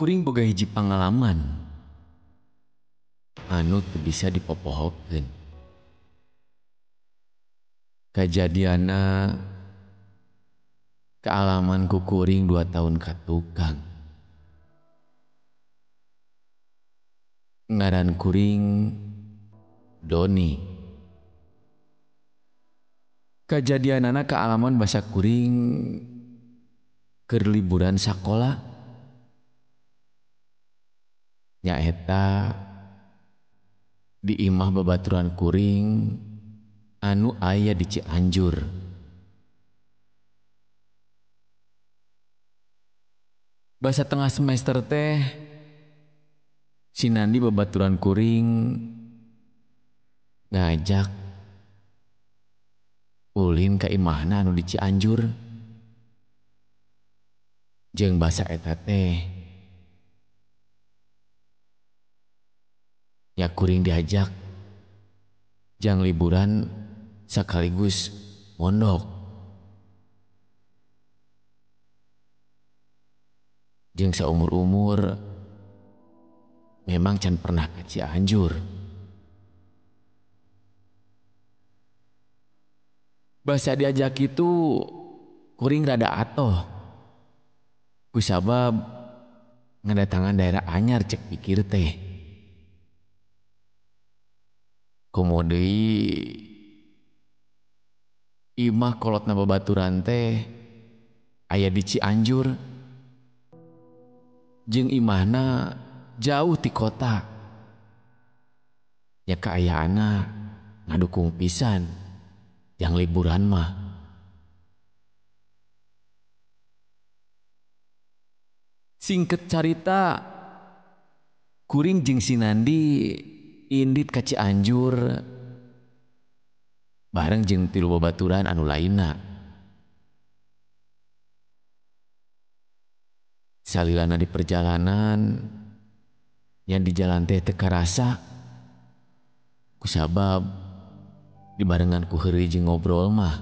Kuring boga hiji pangalaman anu teu bisa dipopohokeun. Kajadianna kaalaman ku kuring 2 tahun ka tukang. Ngaran kuring Doni. Kajadianana kaalaman basa kuring keur liburan sakola. Nyaeta di imah babaturan kuring anu aya di Cianjur. Basa tengah semester teh si Nandi babaturan kuring ngajak ulin ka imahna anu di Cianjur. Jeung basa eta teh ya kuring diajak jang liburan sekaligus mondok. Jeung saumur-umur memang can pernah ke Cianjur. Basa diajak itu kuring rada atoh. Kusabab ngadatangan daerah anyar cek pikir teh. Komo deui imah kolotna babaturan teh aya di Cianjur. Jeung imahna jauh ti kota. Ya kaayaanna ngadukung pisan yang liburan mah. Singket carita kuring jeung si Nandi indit ka Cianjur bareng jeung 3 babaturan anu lainna. Salilana di perjalanan yang di jalan teh teu karasa kusabab dibarengan ku heureuy jeung ngobrol mah.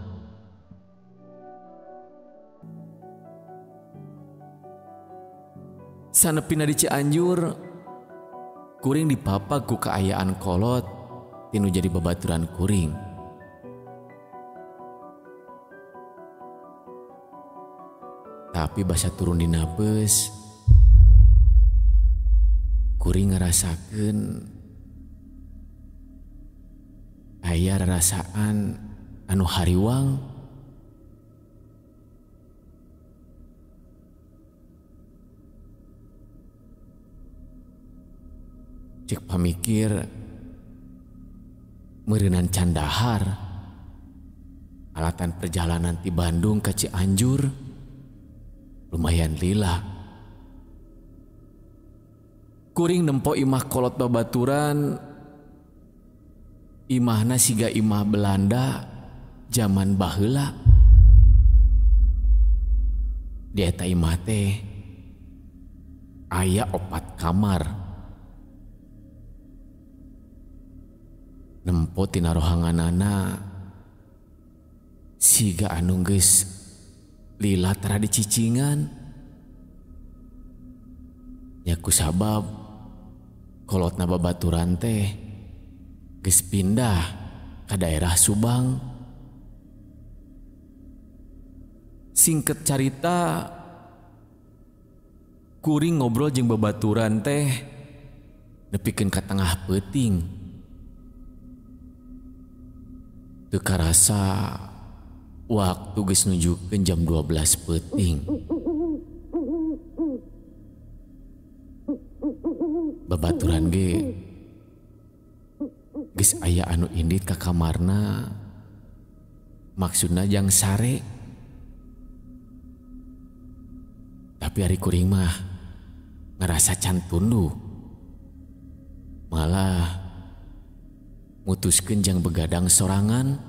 Sanepina di Cianjur kuring dipapag ku kaayaan kolot tinu jadi babaturan kuring. Tapi basa turun dina beus kuring ngarasakeun aya rarasaan anu hariwang. Cek pamikir meureunan candahar alatan perjalanan ti Bandung ke Cianjur lumayan lila. Kuring nempo imah kolot babaturan, imahna siga imah Belanda zaman baheula. Di eta imah teh aya 4 kamar. Nempo tina rohanganana siga anu geus lila tara dicicingan. Ya kusabab kolotna babaturan teh geus pindah ka daerah Subang. Singket carita kuring ngobrol jeung babaturan teh nepikeun ka tengah peuting. Teu karasa waktu geus nunjukkeun jam 12 peuting. Babaturan ge geus aya anu indit ka kamarna, maksudna jang sare. Tapi ari kuring mah ngerasa can tunduh. Malah mutuskeun jang begadang sorangan.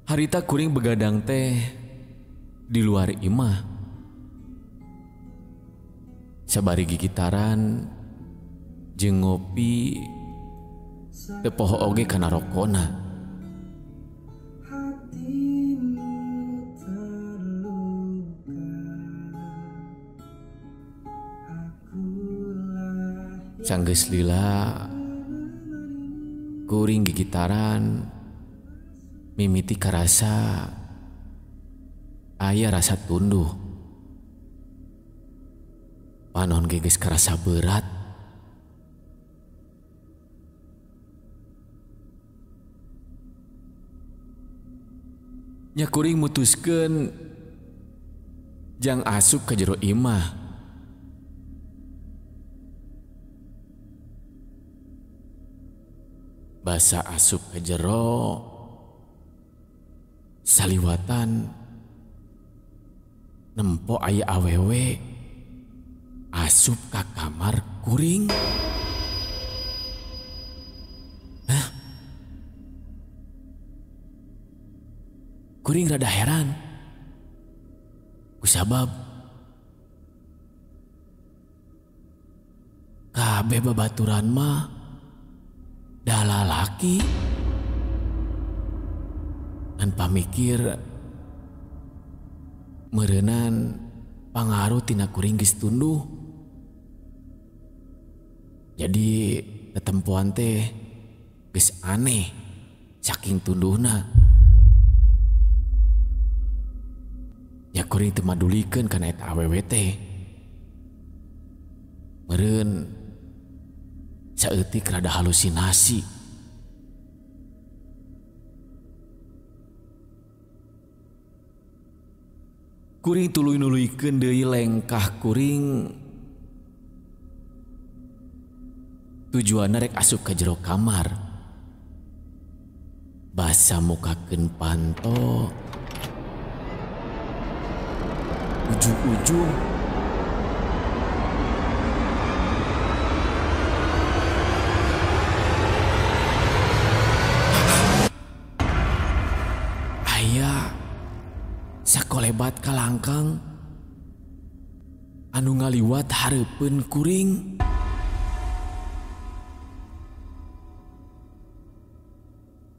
Harita kuring begadang teh di luar imah. Sabari gigitaran jeung ngopi teu poho oge kana rokona. Sanggeus lila kuring gigitaran mimiti karasa aya rasa tunduh. Panon ge geus karasa berat. Nya kuring mutuskeun jang asup ka jero imah. Basa asup ka jero saliwatan nempo aya awewe asup ka kamar kuring. Hah? Kuring rada heran kusabab kabeh babaturan mah dalalaki. Dan pamikir meureunan pangaruh tina kuring geus tunduh. Jadi tetempoan teh geus aneh saking tunduhna. Ya kuring teu madulikeun kana eta awewe teh. Meureun saeutik rada halusinasi. Kuring tuluy nuluykeun deui lengkah kuring tujuanna rek asup ka jero kamar. Basa mukakeun panto ujung-ujung aya sakolebat kalangkang anu ngaliwat hareupeun kuring.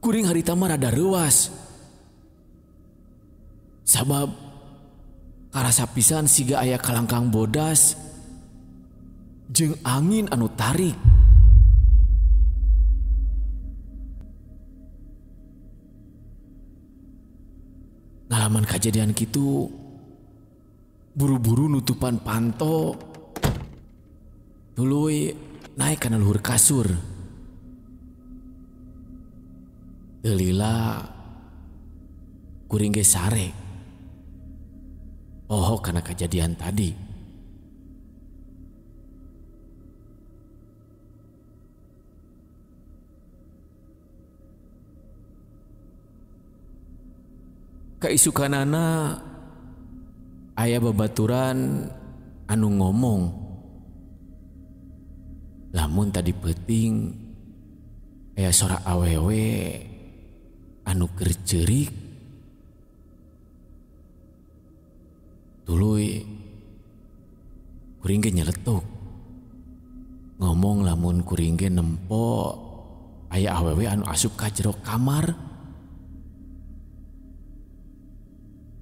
Kuring harita mah rada reuas sabab karasa pisan siga aya kalangkang bodas jeung angin anu tarik. Ngalaman kejadian kitu buru-buru nutupan panto tuluy naik kana luhur kasur. Teu lila kuring ge sare poho kana kejadian tadi. Kaisukanana aya babaturan anu ngomong lamun tadi peuting aya sora awewe anu keur ceurik. Tuluy kuring ge nyeletuk ngomong lamun kuring ge nempo aya awewe anu asup ka jero kamar.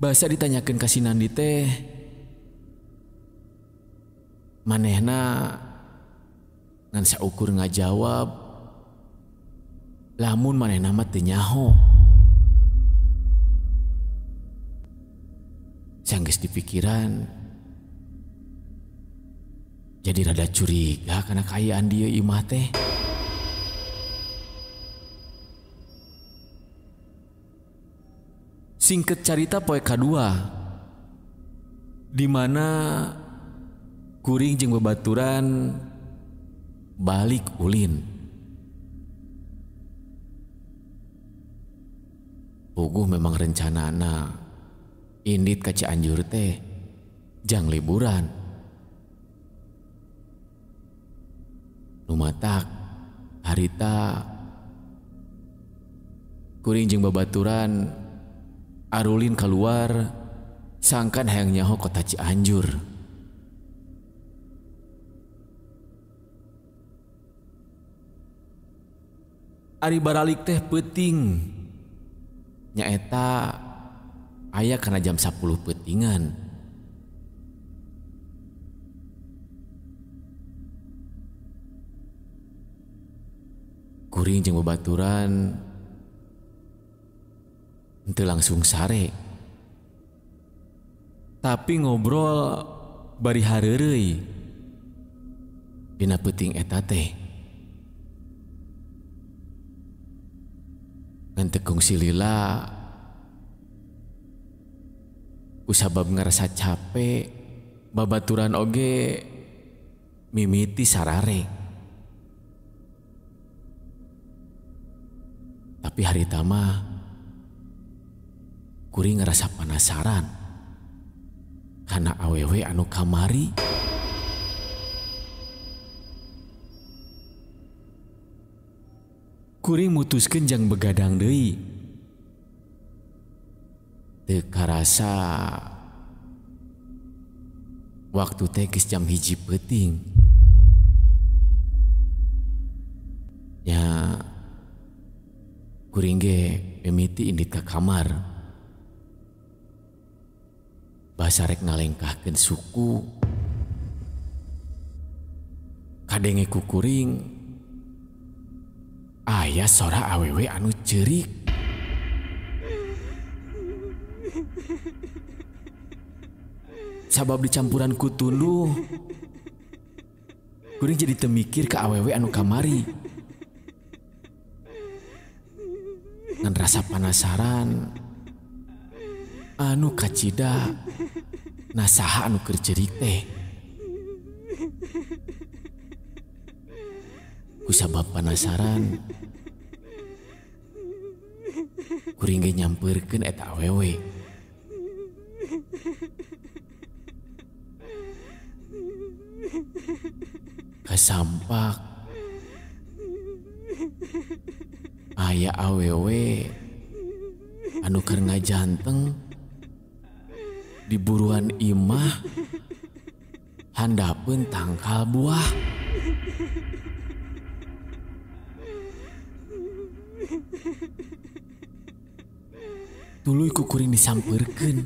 Basa ditanyakeun ka si Nandi teh manehna ngan saukur ngajawab lamun manehna mah teu nyaho. Sanggeus dipikiran jadi rada curiga kana kaayaan dieu imah teh. Singkat carita poe kadua di mana kuring jeung babaturan balik ulin. Puguh memang rencanana indit ka Cianjur teh jang liburan. Lumatak harita kuring jeung babaturan arulin keluar sangkan hayang nyaho kota Cianjur. Ari baralik teh peuting nyaeta aya kana jam 10 peutingan. Kuring jeung babaturan henteu langsung sare. Tapi ngobrol bari hareureuy dina peuting eta teh. Ngan teu kungsi lila kusabab ngarasa capek, babaturan oge mimiti sarare. Tapi harita mah kuring ngerasa penasaran karena awewe anu kamari. Kuring mutuskeun jang begadang deui. Teu karasa waktu teh geus jam 1 peuting. Nya kuring ge mimiti indit ka kamar. Basa rek ngalengkahkeun suku. Kadenge ku kuring aya sora awewe anu ceurik. Sabab dicampuran ku tunduh, kuring jadi teu mikir ka awewe anu kamari. Ngan rasa penasaran anu kacida nasaha anu keur ceurik teh. Kusabab penasaran kuring ge nyampeurkeun eta awewe. Kasampak aya awewe anu keur ngajanteng di buruan imah handapeun tangkal buah. Tuluy ku kuring disampeurkeun.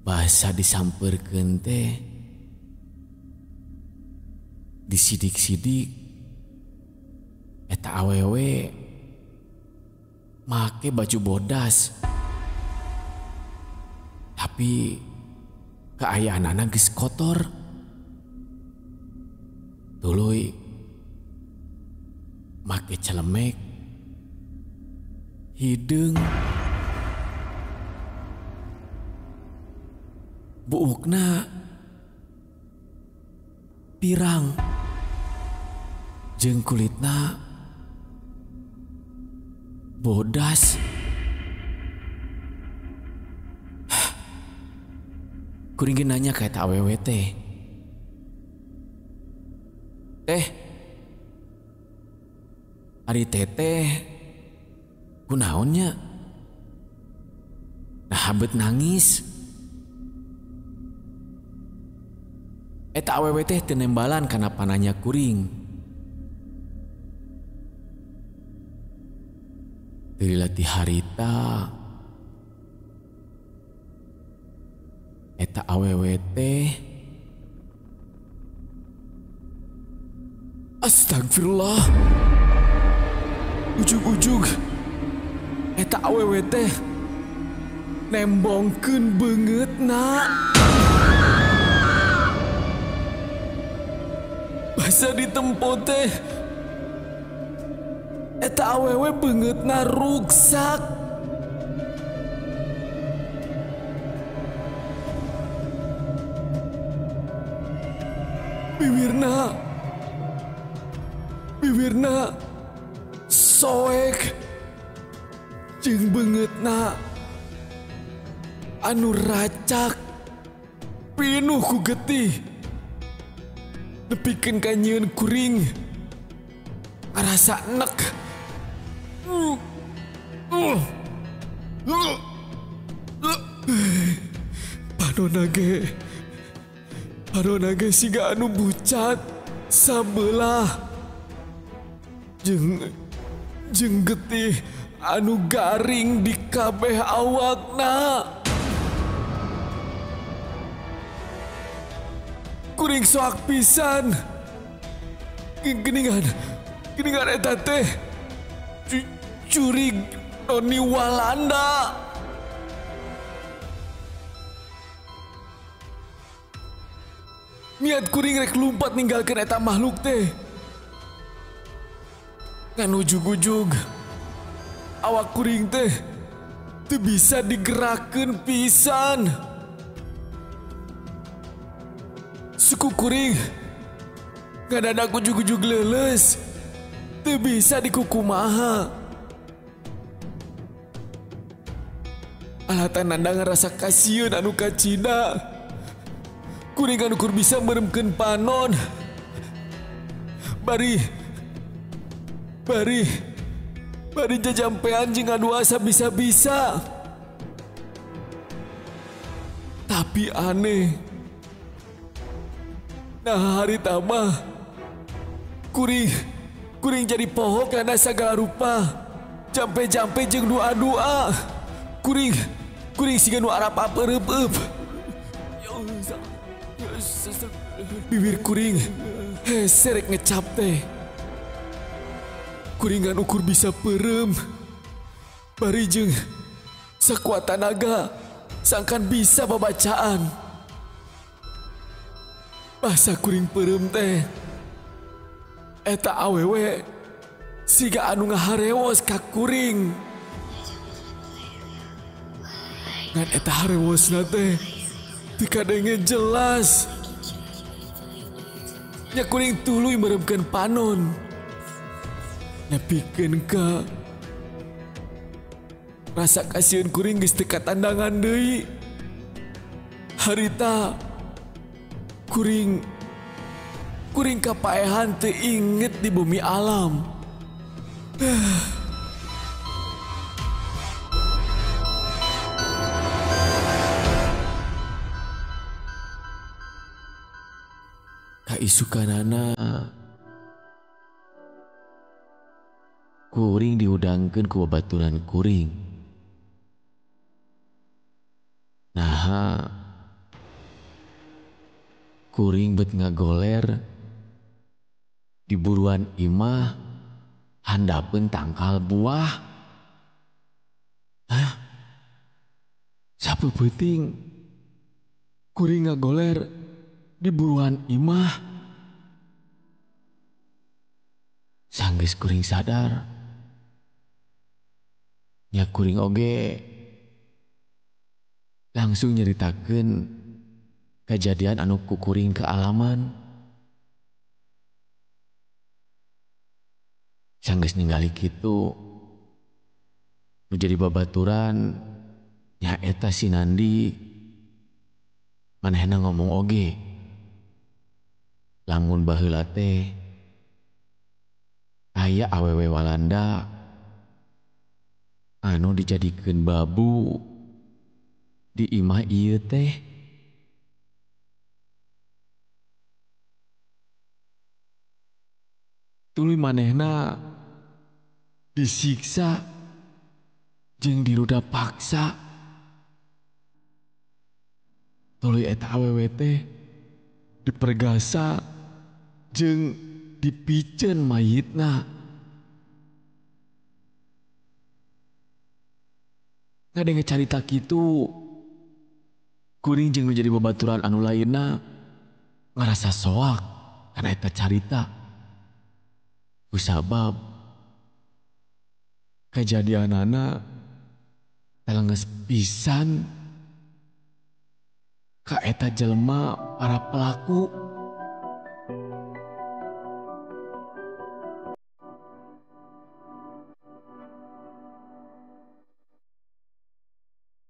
Basa disampeurkeun teh disidik-sidik eta awewe make baju bodas. Tapi kaayaanana geus kotor. Tuluy make celemek hideung, buukna pirang, jeung kulitna bodas. Kuring ge nanya ka eta awewe teh. Teh, ari teteh kunaon nya? Nah habet nangis. Eta awewe teh teu nembalan kana pananya kuring. Teu lila ti harita eta awewe teh astagfirullah. Ujug-ujug eta awewe teh nembongkeun beungeutna. Basa ditempo teh eta awewe beungeutna ruksak. Bibirna soek jeung beungeutna anu racak pinuh ku getih. Nepikeun ka nyieun kuring ngarasa enek. Panona ge siga anu bucat sabelah jeung getih anu garing di kabeh awakna. Kuring soak pisan. Geningan, geningan eta teh jurig Noni Walanda. Niat kuring rek lumpat ninggalkeun eta makhluk teh. Ngan ujug-ujug awak kuring teh teu bisa digerakkeun pisan. Suku kuring ngadadak ujug-ujug leuleus, teu bisa dikukumaha. Alatan Nanda ngerasa kasieun anu kacida. Kuring anu kur bisa meremkeun panon. Bari bari jajampean jeung ngaduasa bisa-bisa. Tapi aneh. Nah hari tamah kuring jadi poho karena segala rupa. Jampe-jampe jeung doa-doa. Kuring siga nu arap ereup-eup. Bibir kuring hese rek ngecap teh. Kuringan ukur bisa perem. Bari jeung sakuat tanaga sangkan bisa babacaan. Bahasa kuring perem teh eta awewe siga anu ngaharewos ka kuring. Ngan eta harewosna teh teu kadenge jelas. Nya kuring tuluy meremkeun panon. Nepikeun ka rasa kasieun kuring geus teu katandangan deui. Harita kuring kapaehan teu inget di bumi alam. Kaisukanana kuring dihudangkeun ku babaturan kuring. Naha kuring bet ngagoler di buruan imah handapeun tangkal buah. Hah? Sapeupeting kuring ngagoler di buruan imah. Sanggeus kuring sadar nya kuring oge langsung nyeritakeun kejadian anu ku kuring kealaman. Sanggeus ningali kitu nu jadi babaturan nyaeta si Nandi. Manehna ngomong oge lamun baheula teh aya awewe Walanda anu dijadikeun babu di imah ieu teh. Tuluy manehna disiksa jeung diruda paksa. Tuluy eta awewe teh dipergasa jeung dipiceun mayitna. Ngadenge carita kitu kuring jeung nu jadi babaturan anu lainna ngarasa soak kana eta carita. Kusabab kejadianana telenges pisan ka eta jelema para pelaku.